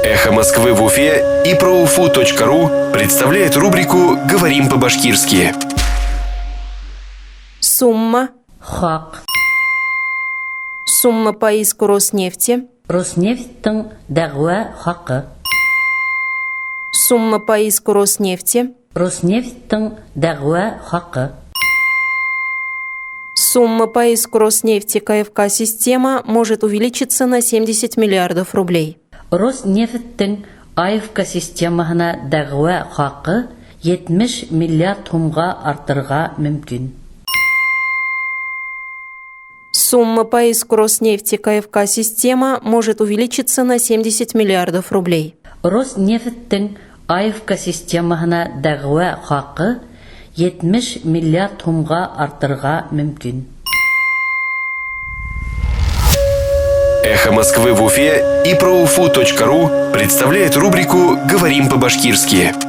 Эхо Москвы в Уфе и проуфу.ру представляет рубрику «Говорим по-башкирски». Сумма. Хаҡ. Сумма по иску Роснефти. Роснефтьтең дәғүә хаҡы. Сумма по иску Роснефти. Роснефтьтең дәғүә хаҡы. Сумма по иску Роснефти КФК «Система» может увеличиться на 70 миллиардов рублей. Роснефтьтең АФК системаһына дәғүә хаҡы 70 миллиард һумға артырға мөмкин. Сумма по иску Роснефти КФК «Система» может увеличиться на 70 миллиардов рублей. Роснефтьтең АФК системаһына дәғүә хаҡы 70 миллиард һумға артырға мөмкин. Эхо Москвы в Уфе и проуфу.ру представляет рубрику «Говорим по-башкирски».